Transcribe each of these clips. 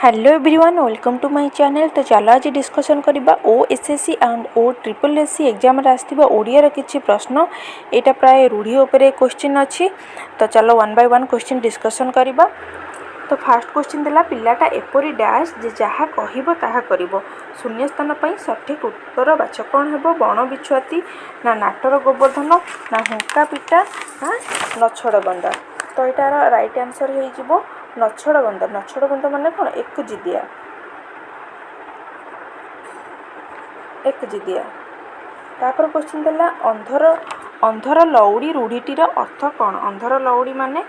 Hello everyone, welcome to my channel. ତ ଚାଲ ଆଜି ଡିସ୍କସନ୍ କରିବା OSSC and OSSSC ଏକ୍ଜାମ୍ରେ ଆସିଥିବା ଓଡ଼ିଆର କିଛି ପ୍ରଶ୍ନ। ଏଇଟା ପ୍ରାୟ ରୂଢ଼ି ଉପରେ କୋଶ୍ଚିନ୍ ଅଛି। ତ ଚାଲ one by one question discussion କରିବା। ତ ଫାର୍ଷ୍ଟ କୋଶ୍ଚିନ୍ ଦେଲା, ପିଲାଟା ଏପରି ଡ୍ୟାସ୍ ଯେ ଯାହା କହିବ ତାହା କରିବ। ଶୂନ୍ୟସ୍ଥାନ ପାଇଁ ସଠିକ୍ ଉତ୍ତର ବାଛ। କ'ଣ ହେବ? ବଣ ବିଛୁଆତି ନା ନାଟର ଗୋବର୍ଦ୍ଧନ ନା ହୁଙ୍କା ପିଟା ନା ନଛୋଡ଼ବନ୍ଦ? ତ ଏଇଟାର ରାଇଟ୍ ଆନ୍ସର୍ ହେଇଯିବ ନଛୋଡ଼ବନ୍ଦ। ନଛୋଡ଼ବନ୍ଦ ମାନେ କ'ଣ? ଏକଜିଦିଆ, ଏକଜିଦିଆ। ତାପରେ କୋଶ୍ଚିନ୍ ଦେଲା, ଅନ୍ଧର ଲଉଡ଼ି ରୂଢ଼ିଟିର ଅର୍ଥ କ'ଣ? ଅନ୍ଧର ଲଉଡ଼ି ମାନେ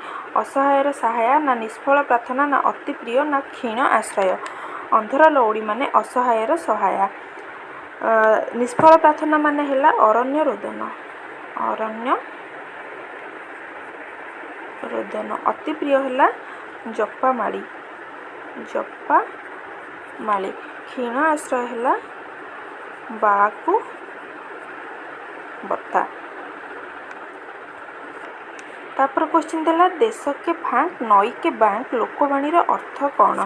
ଅସହାୟର ସାହାୟା ନା ନିଷ୍ଫଳ ପ୍ରାର୍ଥନା ନା ଅତି ପ୍ରିୟ ନା କ୍ଷୀଣ ଆଶ୍ରୟ? ଅନ୍ଧର ଲଉଡ଼ି ମାନେ ଅସହାୟର ସହାୟା। ନିଷ୍ଫଳ ପ୍ରାର୍ଥନା ମାନେ ହେଲା ଅରଣ୍ୟ ରୋଦନ, ଅରଣ୍ୟ ରୋଦନ। ଅତି ପ୍ରିୟ ହେଲା ଜପାମାଳି, ଜପାମାଳି। କ୍ଷୀଣ ଆଶ୍ରୟ ହେଲା ବାଆକୁ ବତା। ତାପରେ କୋଶ୍ଚିନ୍ ଦେଲା, ଦେଶକେ ଫାଙ୍କ ନଈକେ ବାଙ୍କ ଲୋକବାଣୀର ଅର୍ଥ କ'ଣ?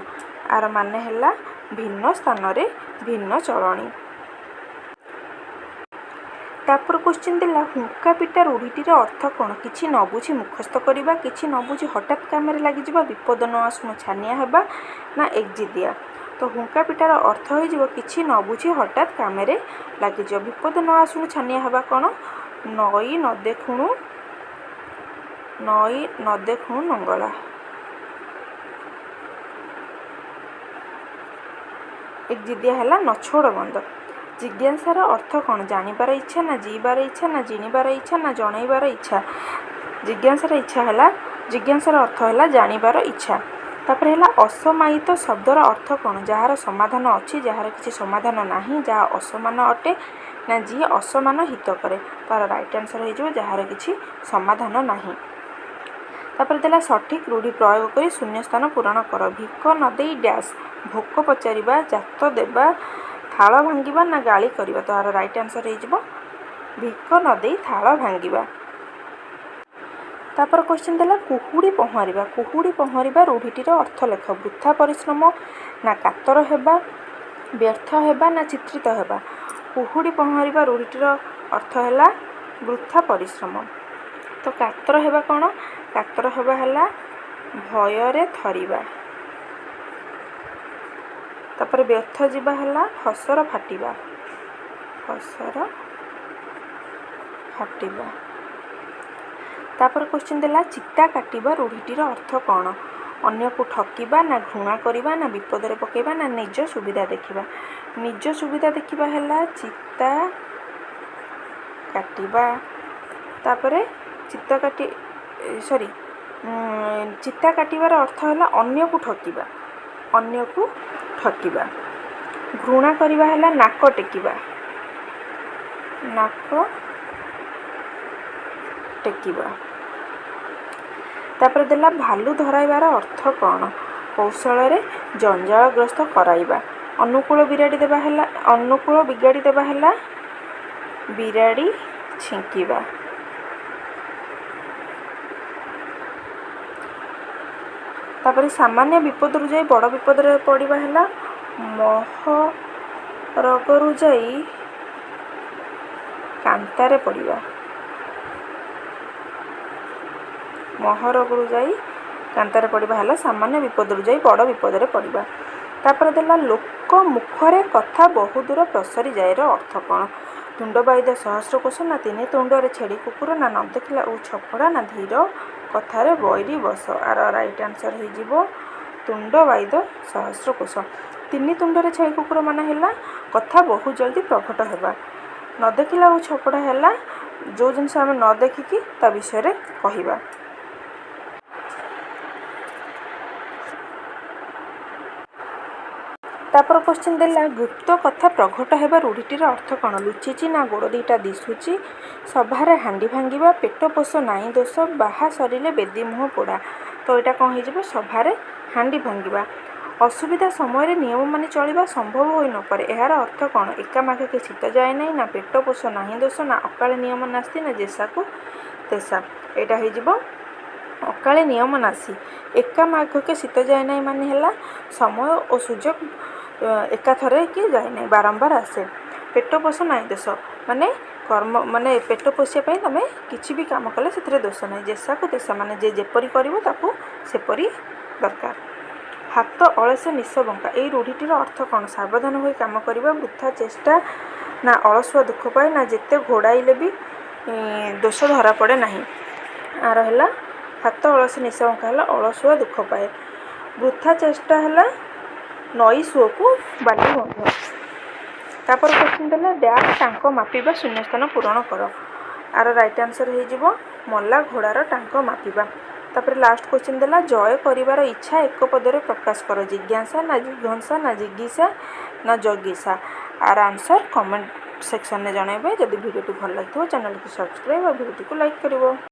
ଆର ମାନେ ହେଲା ଭିନ୍ନ ସ୍ଥାନରେ ଭିନ୍ନ ଚଳଣି। ତାପରେ କୋଶ୍ଚିନ୍ ଦେଲା, ହୁଙ୍କା ପିଟା ରୂଢ଼ିଟିର ଅର୍ଥ କ'ଣ? କିଛି ନ ବୁଝି ମୁଖସ୍ଥ କରିବା, କିଛି ନ ବୁଝି ହଠାତ୍ କାମରେ ଲାଗିଯିବା, ବିପଦ ନ ଆସୁଣୁ ଛାନିଆ ହେବା ନା ଏକଜିଦିଆ? ତ ହୁଙ୍କା ପିଟାର ଅର୍ଥ ହେଇଯିବ କିଛି ନ ବୁଝି ହଠାତ୍ କାମରେ ଲାଗିଯିବ। ବିପଦ ନ ଆସୁଣୁ ଛାନିଆ ହେବା କ'ଣ? ନଈ ନ ଦେଖୁଣୁ, ନଈ ନ ଦେଖୁଣୁ ନଙ୍ଗଳା। ଏକଜିଦିଆ ହେଲା ନଛୋଡ଼ ବନ୍ଦ। ଜିଜ୍ଞାସାର ଅର୍ଥ କ'ଣ? ଜାଣିବାର ଇଚ୍ଛା ନା ଜିଇବାର ଇଚ୍ଛା ନା ଜିଣିବାର ଇଚ୍ଛା ନା ଜଣେଇବାର ଇଚ୍ଛା? ଜିଜ୍ଞାସାର ଇଚ୍ଛା ହେଲା, ଜିଜ୍ଞାସାର ଅର୍ଥ ହେଲା ଜାଣିବାର ଇଚ୍ଛା। ତାପରେ ହେଲା, ଅସମାହିତ ଶବ୍ଦର ଅର୍ଥ କ'ଣ? ଯାହାର ସମାଧାନ ଅଛି, ଯାହାର କିଛି ସମାଧାନ ନାହିଁ, ଯାହା ଅସମାନ ଅଟେ ନା ଯିଏ ଅସମାନ ହିତ କରେ? ତାର ରାଇଟ୍ ଆନ୍ସର୍ ହେଇଯିବ ଯାହାର କିଛି ସମାଧାନ ନାହିଁ। ତାପରେ ଦେଲା, ସଠିକ୍ ରୂଢ଼ି ପ୍ରୟୋଗ କରି ଶୂନ୍ୟସ୍ଥାନ ପୂରଣ କର। ଭିକ ନ ଦେଇ ଡ୍ୟାସ୍। ଭୋକ ପଚାରିବା, ଜାତ ଦେବା, ଥାଳ ଭାଙ୍ଗିବା ନା ଗାଳି କରିବା? ତ ଆର ରାଇଟ୍ ଆନ୍ସର୍ ହେଇଯିବ ଭିକ ନ ଦେଇ ଥାଳ ଭାଙ୍ଗିବା। ତାପରେ କ୍ୱେଶ୍ଚିନ୍ ଦେଲା, କୁହୁଡ଼ି ପହଁରିବା। କୁହୁଡ଼ି ପହଁରିବା ରୂଢ଼ିଟିର ଅର୍ଥ ଲେଖ। ବୃଥା ପରିଶ୍ରମ ନା କାତର ହେବା, ବ୍ୟର୍ଥ ହେବା ନା ଚିତ୍ରିତ ହେବା? କୁହୁଡ଼ି ପହଁରିବା ରୂଢ଼ିଟିର ଅର୍ଥ ହେଲା ବୃଥା ପରିଶ୍ରମ। ତ କାତର ହେବା କ'ଣ? କାତର ହେବା ହେଲା ଭୟରେ ଥରିବା। ତାପରେ ବ୍ୟର୍ଥ ଯିବା ହେଲା ଫସର ଫାଟିବା, ଫସର ଫାଟିବା। ତାପରେ କ୍ୱେଶ୍ଚିନ୍ ଦେଲା, ଚିତା କାଟିବା ରୂଢ଼ିଟିର ଅର୍ଥ କ'ଣ? ଅନ୍ୟକୁ ଠକିବା ନା ଘୃଣା କରିବା ନା ବିପଦରେ ପକାଇବା ନା ନିଜ ସୁବିଧା ଦେଖିବା? ନିଜ ସୁବିଧା ଦେଖିବା ହେଲା ଚିତା କାଟିବା। ତାପରେ ଚିତା କାଟି, ସରି, ଚିତା କାଟିବାର ଅର୍ଥ ହେଲା ଅନ୍ୟକୁ ଠକିବା, ଅନ୍ୟକୁ ଠକିବା। ଘୃଣା କରିବା ହେଲା ନାକ ଟେକିବା, ନାକ ଟେକିବା। ତାପରେ ଦେଲା, ଭାଲୁ ଧରାଇବାର ଅର୍ଥ କ'ଣ? କୌଶଳରେ ଜଞ୍ଜାଳଗ୍ରସ୍ତ କରାଇବା। ଅନୁକୂଳ ବିରାଡ଼ି ଦେବା ହେଲା, ଅନୁକୂଳ ବିଗାଡ଼ି ଦେବା ହେଲା ବିରାଡ଼ି ଛିଙ୍କିବା। ତାପରେ ସାମାନ୍ୟ ବିପଦରୁ ଯାଇ ବଡ଼ ବିପଦରେ ପଡ଼ିବା ହେଲା ମହରଗରୁ ଯାଇ କାନ୍ତାରେ ପଡ଼ିବା। ମହରଗରୁ ଯାଇ କାନ୍ତାରେ ପଡ଼ିବା ହେଲା ସାମାନ୍ୟ ବିପଦରୁ ଯାଇ ବଡ଼ ବିପଦରେ ପଡ଼ିବା। ତାପରେ ଦେଲା, ଲୋକ ମୁଖରେ କଥା ବହୁ ଦୂର ପ୍ରସରି ଯାଏର ଅର୍ଥ କ'ଣ? ତୁଣ୍ଡ ବାଇଦ ସହସ୍ର କୋଶ ନା ତିନି ତୁଣ୍ଡରେ ଛେଳି କୁକୁର ନା ନ ଦେଖିଲା ଓଉ ଛପଡ଼ା ନା ଧୀର କଥାରେ ବୈରୀ ବଶ? ଆର ରାଇଟ୍ ଆନ୍ସର୍ ହେଇଯିବ ତୁଣ୍ଡ ବାଇଦ ସହସ୍ର କୋଶ। ତିନି ତୁଣ୍ଡରେ ଛେଳି କୁକୁର ମାନେ ହେଲା କଥା ବହୁ ଜଲ୍ଦି ପ୍ରଘଟ ହେବା। ନ ଦେଖିଲା ଓଉ ଛପଡ଼ା ହେଲା ଯେଉଁ ଜିନିଷ ଆମେ ନ ଦେଖିକି ତା ବିଷୟରେ କହିବା। ତାପର କ୍ୱେଶ୍ଚିନ୍ ଦେଲା, ଗୁପ୍ତ କଥା ପ୍ରଘଟ ହେବା ରୂଢ଼ିଟିର ଅର୍ଥ କ'ଣ? ଲୁଚିଛି ନା ଗୋଡ଼ ଦୁଇଟା ଦିଶୁଛି, ସଭାରେ ହାଣ୍ଡି ଭାଙ୍ଗିବା, ପେଟ ପୋଷ ନାଇଁ ଦୋଷ, ବାହା ସରିଲେ ବେଦୀ ମୁହଁ ପୋଡ଼ା? ତ ଏଇଟା କ'ଣ ହେଇଯିବ? ସଭାରେ ହାଣ୍ଡି ଭାଙ୍ଗିବା। ଅସୁବିଧା ସମୟରେ ନିୟମ ମାନି ଚଳିବା ସମ୍ଭବ ହୋଇନପାରେ, ଏହାର ଅର୍ଥ କ'ଣ? ଏକା ମାଘକେ ଶୀତ ଯାଏ ନାହିଁ ନା ପେଟ ପୋଷ ନାହିଁ ଦୋଷ ନା ଅକାଳେ ନିୟମ ନାସ୍ତି ନା ଯେସାକୁ ତେସା? ଏଇଟା ହେଇଯିବ ଅକାଳେ ନିୟମ ନାସି। ଏକା ମାଘକେ ଶୀତ ଯାଏ ନାହିଁ ମାନେ ହେଲା ସମୟ ଓ ସୁଯୋଗ ଏକାଥରେ କି ଯାଏ ନାହିଁ, ବାରମ୍ବାର ଆସେ। ପେଟ ପୋଷ ନାହିଁ ଦୋଷ ମାନେ କର୍ମ, ମାନେ ପେଟ ପୋଷିବା ପାଇଁ ତୁମେ କିଛି ବି କାମ କଲେ ସେଥିରେ ଦୋଷ ନାହିଁ। ଯେସାକୁ ତେସା ମାନେ ଯେ ଯେପରି କରିବ ତାକୁ ସେପରି ଦରକାର। ହାତ ଅଳସେ ନିଶ ବଙ୍କା, ଏଇ ରୂଢ଼ିଟିର ଅର୍ଥ କ'ଣ? ସାବଧାନ ହୋଇ କାମ କରିବା, ବୃଥା ଚେଷ୍ଟା, ନା ଅଳସୁଆ ଦୁଃଖ ପାଏ, ନା ଯେତେ ଘୋଡ଼ାଇଲେ ବି ଦୋଷ ଧରା ପଡ଼େ ନାହିଁ। ଆର ହେଲା ହାତ ଅଳସେ ନିଶ ବଙ୍କା ହେଲା ଅଳସୁଆ ଦୁଃଖ ପାଏ। ବୃଥା ଚେଷ୍ଟା ହେଲା ନଈ ସୁଅକୁ ବାଲି ବନ୍ଧ। ତାପରେ କ୍ୱେଶ୍ଚିନ୍ ଦେଲା, ଡ୍ୟାସ୍ ଟାଙ୍କ ମାପିବା, ଶୂନ୍ୟସ୍ଥାନ ପୂରଣ କର। ଆର ରାଇଟ୍ ଆନ୍ସର୍ ହେଇଯିବ ମଲା ଘୋଡ଼ାର ଟାଙ୍କ ମାପିବା। ତାପରେ ଲାଷ୍ଟ କ୍ୱେଶ୍ଚିନ୍ ଦେଲା, ଜୟ କରିବାର ଇଚ୍ଛା ଏକ ପଦରେ ପ୍ରକାଶ କର। ଜିଜ୍ଞାସା, ନା ଜିଘଂସା, ନା ଜିଗୀଷା, ନା ଜଗୀଷା? ଆର ଆନ୍ସର୍ କମେଣ୍ଟ ସେକ୍ସନରେ ଜଣାଇବେ। ଯଦି ଭିଡ଼ିଓଟି ଭଲ ଲାଗିଥିବ, ଚ୍ୟାନେଲକୁ ସବସ୍କ୍ରାଇବ୍ ଆଉ ଭିଡ଼ିଓଟିକୁ ଲାଇକ୍ କରିବ।